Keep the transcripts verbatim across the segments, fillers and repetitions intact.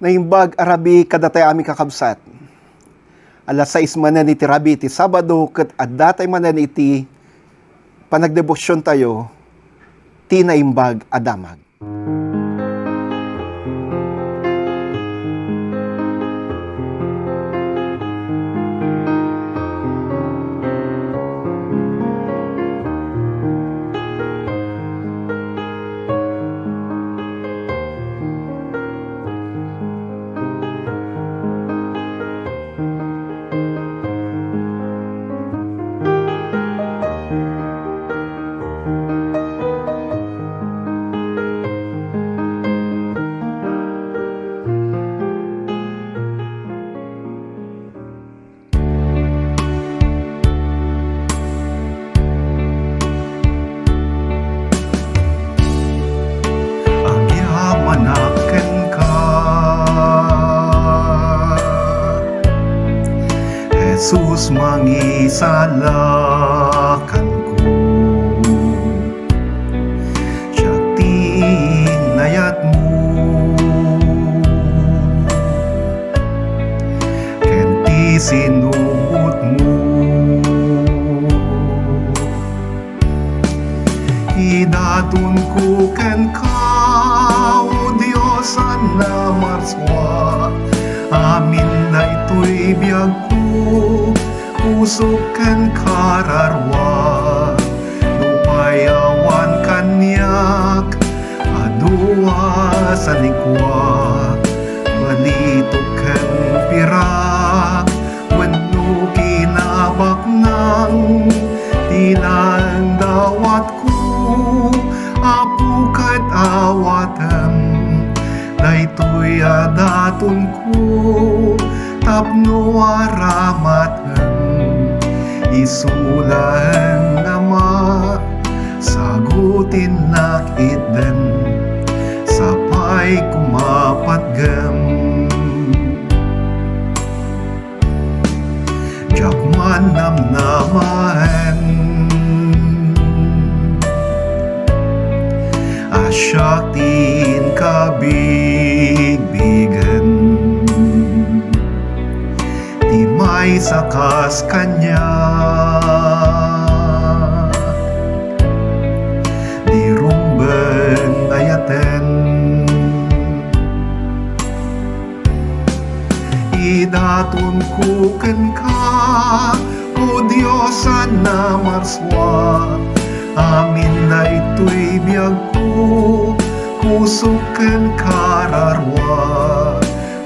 Naimbag a rabii kadatayo amin, kakabsat. Alas sais manen iti rabii ti Sabado ket adda tay manen iti panagdebosiontayo ti Naimbag a Damag. Agyamanak kenka, Jesus, mangisalakanko. Siak ti inayatmo ken ti sinubotmo. Idatonko kenka, O Dios a namarsua, amin daytoy biagko, pusok ken kararua. Nupay awan kaniak a dua sanikuak, balitok ken pirak wenno kinabaknang, ti laeng dawatko, Apo, ket awatem daytoy a datonko tapno aramatem. Isu laeng, Ama, sagutinnak itdem, sapay koma patgem. Diak man namnamaen a siak ti inkabigbigen ti maysa kas kaniak, di rumbeng ayaten. Idatonko kenka, O Dios a namarsua, amin daytoy biagko, pusok ken kararua.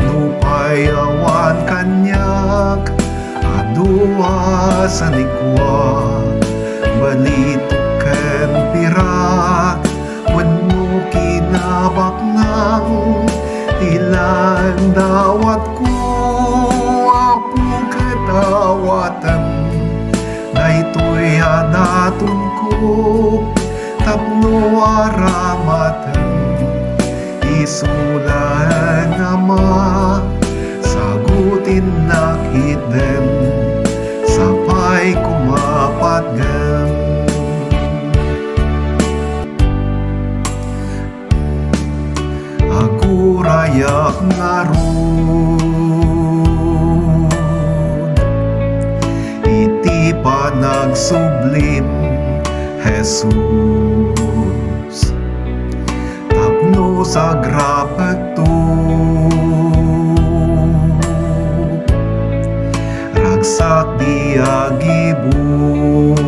Nupay awan kaniak a dua sanikuak, balitok ken pirak wenno kinabaknang, ti laeng dawatko, Apo, ket awatem daytoy a datonko tapno aramatem. Isu laeng, Ama, sagutinnak itdem, sapay koma patgem. Agurayak ngarud iti panagsublim, Jesus, tapno sagrapekto. Ragsak ti agibus.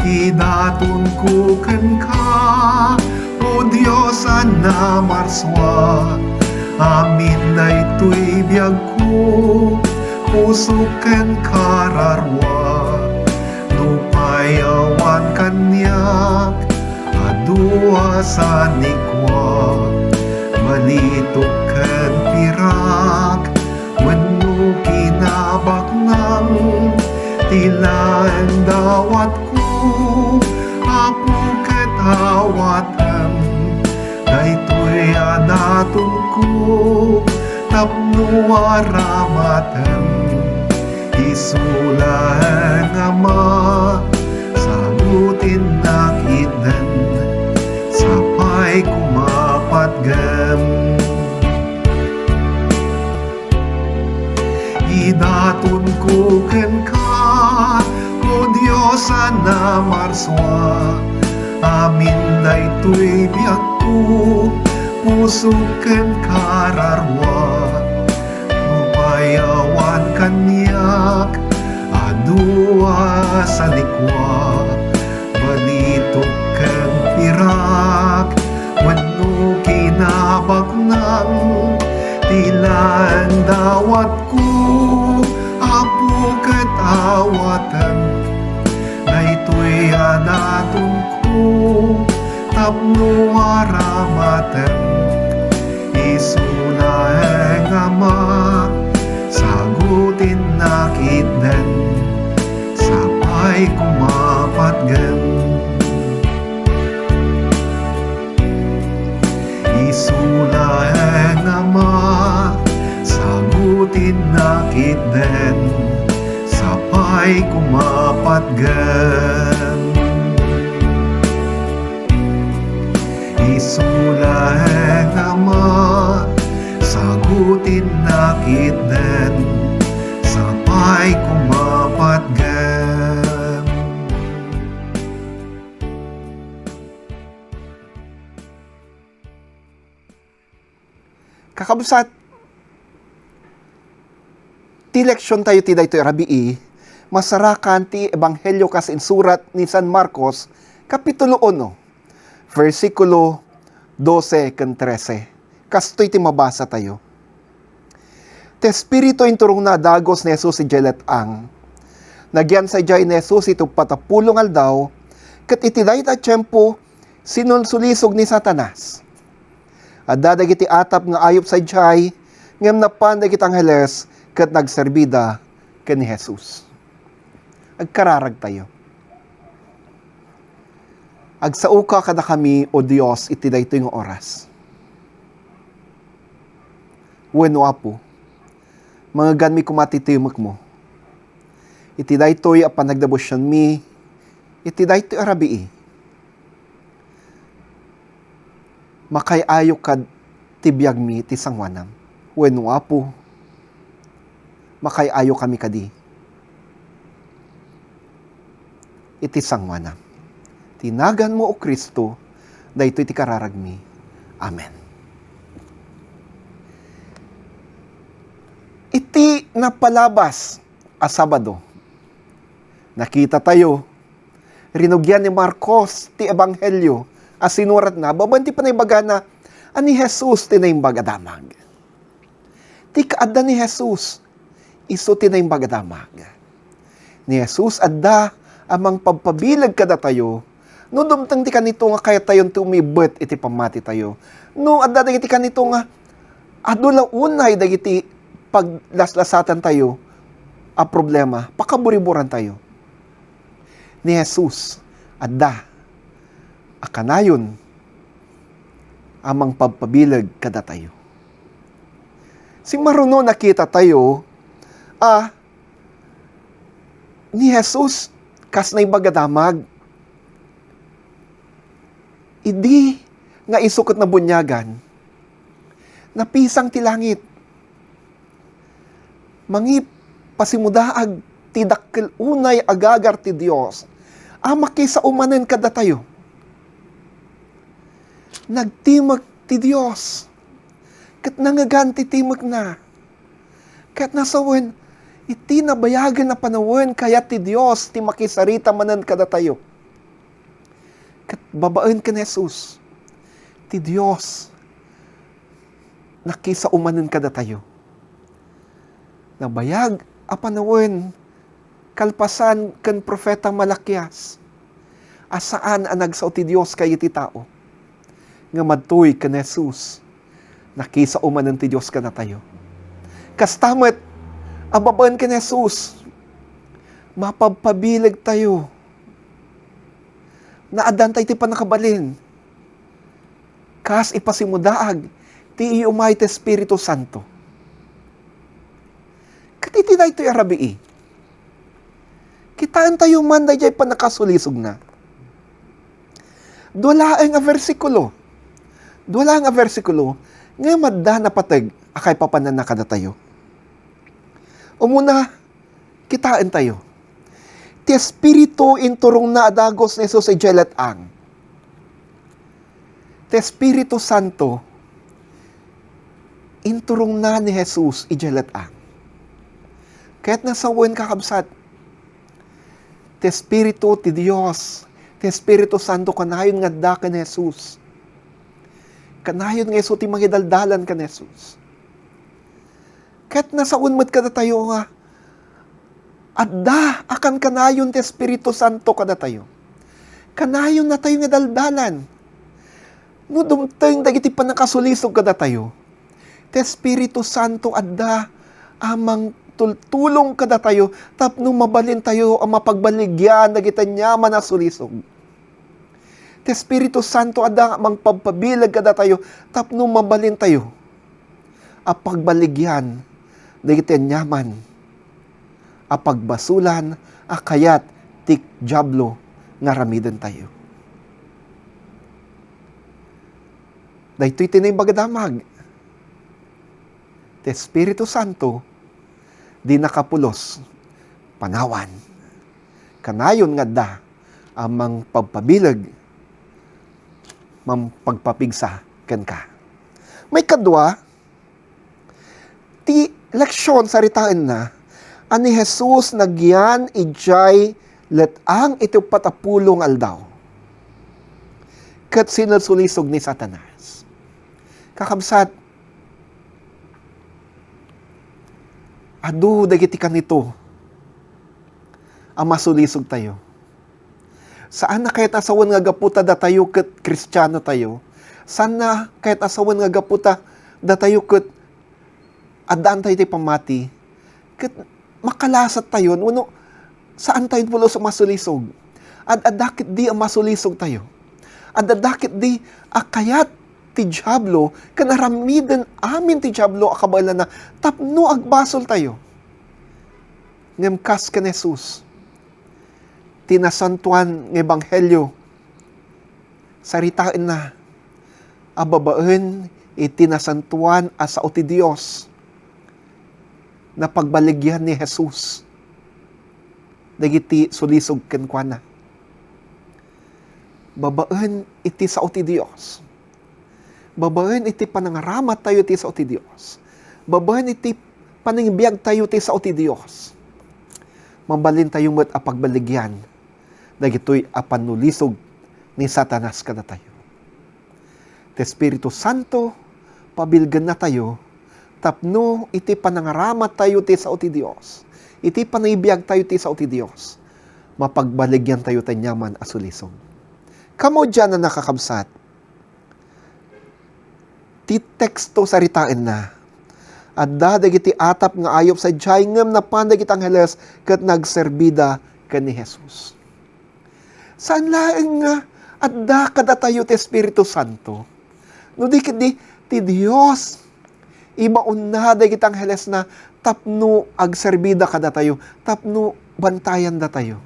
Idatonko kenka, O Dios a namarsua, amin daytoy biagko, pusok ken kararua. Nupay awan kaniak a dua sanikuak, balitok ken pirak wenno kinabaknang, ti laeng dawatko, Apo, ket awatem daytoy a datonko tapno aramatem. Isu laeng, Ama, sagutinnak itdem, sapay koma Ana Marsua, amin daytoy biagko, pusok ken kararua. Nupay awan kaniak, adu a sanikua, balitok ken pirak, wenno kinabaknang, ti laeng dawatko, Apo, ket awatem. Daytoy a datonko tapno aramatem. Isu laeng, Ama, sagutinnak itden, sapay koma patgem. Isu laeng, Ama, sagutinnak itden, sapay koma patgem. Isu laeng, Ama, sagutinnak itden, sapay koma patgem. Kakabsat, ti leksiontayo ti daytoy a rabii, masarakan ti Ebanghelio kas insurat ni San Marcos, Kapitulo uno, bersikulo dose ken trese. Kastoy ti mabasatayo. Ti Espiritu inturongna a dagus ni Jesus idiay let-ang. Nagyan sadiay ni Jesus iti uppat a pulo nga aldaw, ket iti dayta a tiempo, sinulsulisog ni Satanas. Adda dagiti atap nga ayup sadiay, ngem napan dagiti angheles ket nagserbida ken ni Jesus. Agkararagtayo. Agsaoka kadakami, O Dios, iti daytoy nga oras. Wenno, Apo, mangeganmi koma ti timekmo iti daytoy a panagdebosionmi iti daytoy a rabii. Makaay-ayo kad ti biagmi ti sangoanam. Wenno, Apo, makaay-ayokami kadi iti sangoanam. Ti naganmo, O Cristo, daytoy ti kararagmi. Amen. Iti napalabas a Sabado, nakitatayo, rinugian ni Marcos ti Ebanghelio a sinuratna babaen ti panaibagana a ni Jesus ti Naimbag a Damag. Ti kaadda ni Jesus, isu ti Naimbag a Damag. Ni Jesus adda a mangpabpabileg kadatayo no dumteng ti kanito nga kayattayon ti umibbet iti pammatitayo. No adda dagiti kanito nga adu la unay dagiti paglaslasatantayo a problema, pakaburiburantayo. Ni Jesus adda a kanayon a mangpabpabileg kadatayo. Simmaruno, nakitatayo a ni Jesus kas Naimbag a Damag, idi nga isu ket nabuniagan, napisang ti langit. Mangipasimudaag ti dakkel unay a gagar ti Dios a makisao manen kadatayo. Nagtimek ti Dios ket nangegan ti timekna. Ket nasawen, iti nabayagen a panawen, kayat ti Dios ti makisarita manen kadatayo. Ket babaen ken Jesus, ti Dios nakisao manen kadatayo. Nabayag a panawen kalpasan ken Profeta Malakias a saan a nagsao ti Dios kadagiti tao, ngem adtoy ken Jesus, nakisao manen ti Dios kadatayo. Kasta met a babaen ken Jesus, mapabpabilegtayo. Naaddantay ti pannakabalin. Kas ipasimudaag ti iyumay ti Espiritu Santo. Ket iti daytoy a rabii, kitaentayo man daydiay pannakasulisogna. Dua laeng a bersikulo. Dua laeng a bersikulo nga madda napateg a kaipapananna kadatayo. Umuna, kitaentayo. Ti Espiritu inturongna a dagus ni Jesus idiay let-ang. Ti Espiritu Santo, inturongna ni Jesus idiay let-ang. Kayatna sawen, kakabsat, ti Espiritu ti Dios, ti Espiritu Santo kanayon nga adda ken Jesus. Kanayon nga isu ti mangidaldalan ken Jesus. Kayatna sawen met kadatayo nga adda a kankanayon ti Espiritu Santo kadatayo. Kanayonnatayo nga idaldalan. No dumteng dagiti pannakasulisog kadatayo, ti Espiritu Santo adda a mangtultulong kadatayo tapno mabalintayo a mapagbaligyan dagiti aniaman a sulisog. Ti Espiritu Santo adda nga mangpabpabileg kadatayo tapno mabalintayo a pagbaligyan dagiti aniaman a pagbasolan a kayat ti Diablo nga aramidentayo. Daytoy ti Naimbag a Damag. Ti Espiritu Santo, di nakapulos, panawan. Kanayon nga adda a mangpabpabileg, mangpagpapigsa kenka. Maikadua, ti leksion saritaenna a ni Jesus nagyan idiay let-ang iti uppat a pulo nga aldaw. Ket sinulsulisog ni Satanas. Kakabsat, adu dagiti kanito a masulisogtayo. Saan a kayat a sawen nga gapu ta datayo ket Kristianotayo. Saan a kayat a sawen nga gapu ta datayo ket addaantayo ti pammati. Ket makalasattayon wenno saantayon pulos a masulisog. Ad-adda ketdi a masulisogtayo. Ad-adda ketdi a kayat ti Diablo ken aramiden amin ti Diablo a kabaelana tapno agbasoltayo. Ngem kas ken Jesus, ti Nasantoan nga Ebanghelio, saritaenna a babaen iti nasantoan a sao ti Dios, napagbaligyan ni Jesus dagiti sulisog kenkuana. Babaen iti sao ti Dios, babaen iti panangaramatayo ti sao ti Dios, babaen iti panangbiagtayo ti sao ti Dios, mabalintayo met a pagbaligyan dagitoy a pannulisog ni Satanas kadatayo. Ti Espiritu Santo, pabilgennatayo tapno iti panangaramatayo ti sao ti Dios, iti panangbiagtayo ti sao ti Dios, mapagbaligyantayo ti aniaman a sulisog. Kamaudianna, kakabsat, ti teksto saritaenna, adda dagiti atap nga ayup sadiay ngem napan dagiti angheles ket nagserbida ken ni Jesus. Saan laeng nga adda kadatayo ti Espiritu Santo, no di ketdi ti Dios ibaonna dagiti anghelesna tapno agserbida kadatayo, tapno bantayandatayo,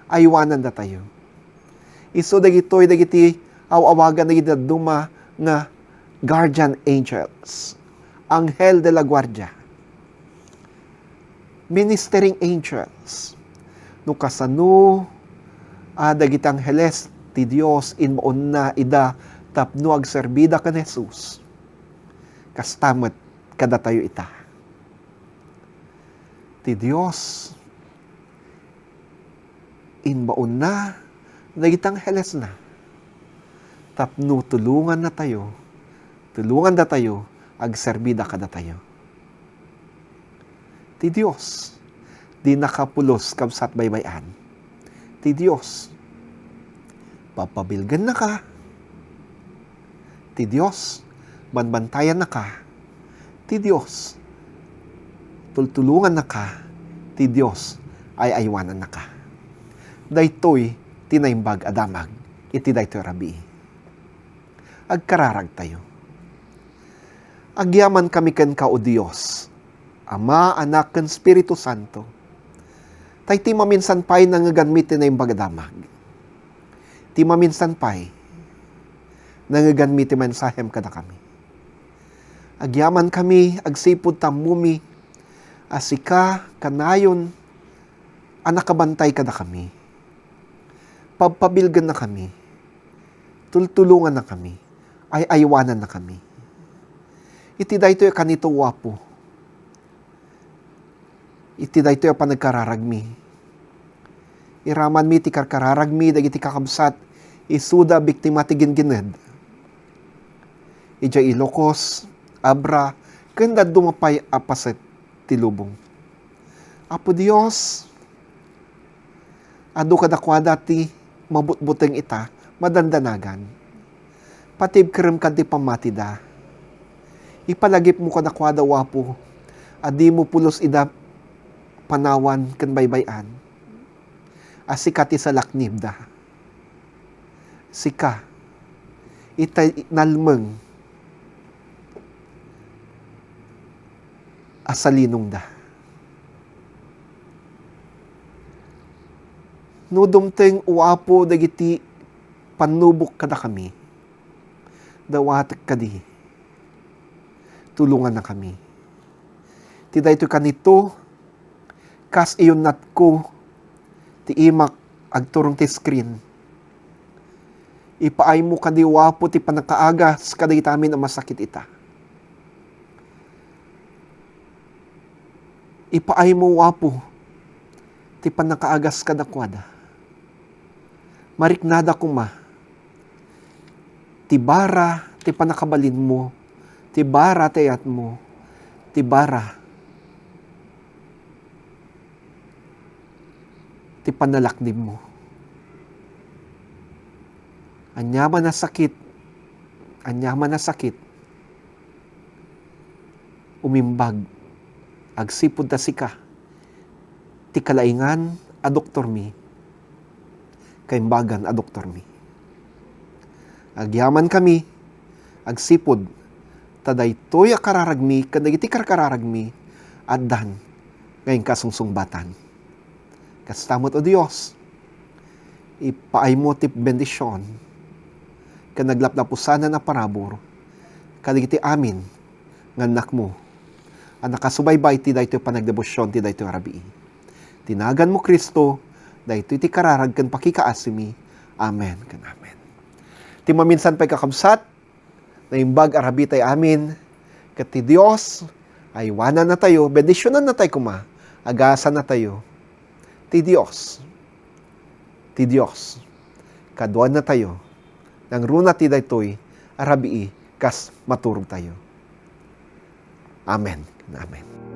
aywanandatayo. Isu dagitoy dagiti aw-awagan dagiti dadduma nga guardian angels, anghel de la guardia, ministering angels. No kasano a dagiti angheles ti Dios imbaonna ida tapno agserbida ken Jesus, kasta met kadatayo ita. Ti Dios imbaonna dagiti anghelesna tapno tulongannatayo, tulongandatayo, agserbida kadatayo. Ti Dios, di nakapulos, kabsat, baybay-an. Ti Dios, papabilgennaka. Ti Dios, banbantayannaka. Ti Dios, tultulongannaka. Ti Dios, ay-aywanannaka. Daytoy ti Naimbag a Damag iti daytoy a rabii. Agkararagtayo. Agyamankami kenka, O Dios, Ama, Anak, ken Espiritu Santo. Tay ti maminsan pay nangeganmi ti Naimbag a Damag. Ti maminsan pay nangeganmi ti mensahem kadakami. Agyamankami agsipud ta ammomi a sika kanayon a nakabantay kadakami. Pabpabilgennakami. Tultulongannakami. Ay-aywanannakami. Iti daytoy a kanito, O Apo, iti daytoy a panagkararagmi, iramanmi ti karkararagmi dagiti kakabsat isuda biktima ti gingined idiay Ilocos, Abra, ken dadduma pay a paset ti lubong. Apo Dios, adu kadakuada ti mabutbuteng ita madandanagan. Patibkerem kadagiti pammatida. Ipalagipmo kadakuada, O Apo, a dimo pulos ida panawan ken baybay-an, a sika ti salaknibda. Sika, itay nalmeng a salinongda. No dumteng, O Apo, dagiti pannubok kadakami, dawatek kadi, tulongannakami. Ti daytoy kanito, kas iyunnatko ti imak agturong ti screen. Ipaaymo kadi, O Apo, ti pannakaagas kadagiti amin a masakit ita. Ipaaymo, O Apo, ti pannakaagas kadakuada. Mariknada koma ti bara ti pannakabalinmo, ti bara ti ayatmo, ti bara ti pannalaknibmo. Ania man a sakit, ania man a sakit, umimbag, agsipud ta sika ti kalaingan a doktormi, kaimbagan a doktormi. Agyamankami agsipud ta daytoy a kararagmi ken dagiti karkararagmi addan nga inkasungsungbatan. Kasta met, O Dios, ipaaymo ti bendision ken naglaplapusanan a parabur kadagiti amin nga annakmo a nakasubaybay ti daytoy panagdebosion ti daytoy a rabii. Ti naganmo, Cristo, daytoy ti kararag ken pakikaasimi. Amen ken amen. Ti maminsan pay, kakabsat, naimbag a rabii tay amin, ket ti Dios aywanannatayo, bendisionannatayo koma, agasannatayo ti Dios. Ti Dios kaduannatayo, nangruna ti daytoy a rabii kas maturogtayo. Amen. Amen.